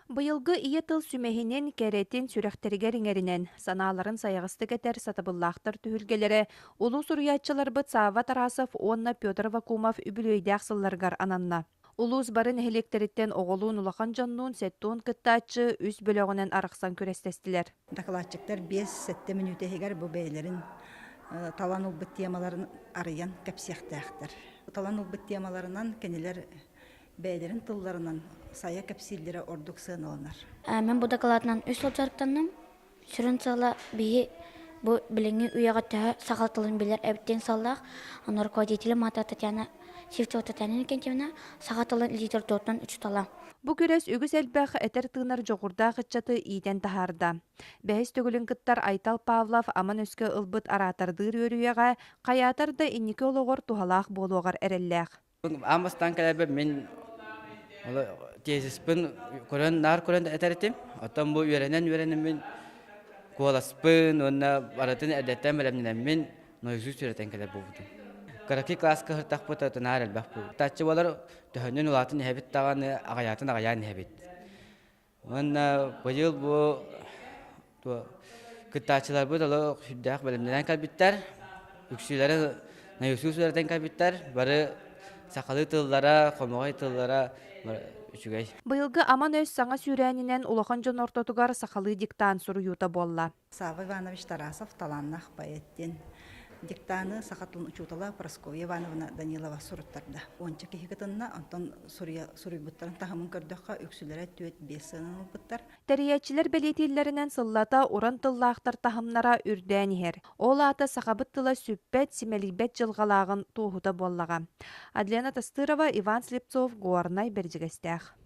Быйылгы ийэ тыл сүмэһинин, кэрэтин сүрэхтэригэр иҥэринэн, санааларын сайаҕастык этэр сатабыллаахтар түһүлгэлэрэ улуу суруйааччыларбыт Савва Тарасов уонна Петр Вакумов үбүлүөйдээх сылларыгар ананна. Улуус бары нэһилиэктэриттэн оҕолуун улахан дьоннуун сэттуон кыттааччы үс бөлөҕүнэн арахсан күрэстэстилэр. Дакылаатчыктар 5-7 мүнүүтэ иһигэр бу бэйэлэрин талан ылбыт темаларын арыйан кэпсиэхтээхтэр. Талан ылбыт темаларынан кинилэр бэйэлэрин тылларынан сайа кэпсииллэрэ ордук сыаналанар. Мен бу дакылаатынан үс сыл дьарыктанным. Сүрүн сыала биһи бу билиҥҥи үйэҕэ төһө саха тылын билэр эбит диэн сыаллаах. Ону руководителем аата Татьяна Сивцева Татьяна Иннокентьевна саха тылын литературатын учуутала. Бу күрэс үгүс элбэх этэр-тыынар дьоҕурдаах ыччаты иитэн таһаарда. Бэһис төгүлүн кыттар Айтал Павлов аман өскө ылбыт араатардыыр үөрүйэҕэ хайаатар да инники олоҕор туһалаах буолуоҕар эрэллээх. Аан бастаан кэлэрбэр мин тезиспин көрөн, наар көрөн этэр этим. Оттон бу үөрэнэн-үөрэнэммин куоласпын уонна барытын эрдэттэн бэлэмнэнэммин наизусть үөрэтэн кэлэр буолбутум. Кыракый кылааска сыртахпыт наар элбэх буолбут. Таччы буолар төһөннөн улаатын иһэбит даҕаны аҕыйаатын аҕыйаан иһэбит. Уонна быйыл бу кыттааччыларбыт олох сүрдээх бэлэмнэнэн кэлбиттэр. Үксүлэрэ наизусть үөрэтэн кэлбиттэр. Бары сахалыы тыллара, хомоҕой тыллара үчүгэй. Быйылгы Аман өс саҥа сүүрээнинэн улахан дьон ортотугар сахалыы диктант суруйуута буолла. Савва Иванович Тарасов талааннаах поэт диэн диктаны саха тылын учуутала Прасковья Ивановна Данилова суруттарда. Уонча киһи кытынна, онтон суруйбуттарын таһымын көрдөххө, үксүлэрэ 4-5 сыанан ылбыттар. Тэрийээччилэр бэлиэтииллэринэн сыллата уран тыллаахтар таһымнара үрдээн иһэр. Ол аата сахабыт тыла сүппэт, симэлийбэт дьылҕалааҕын туоһута буоллаҕа. Адлена Тастырова, Иван Слепцов, Горнай, Бэрдьигэстээх.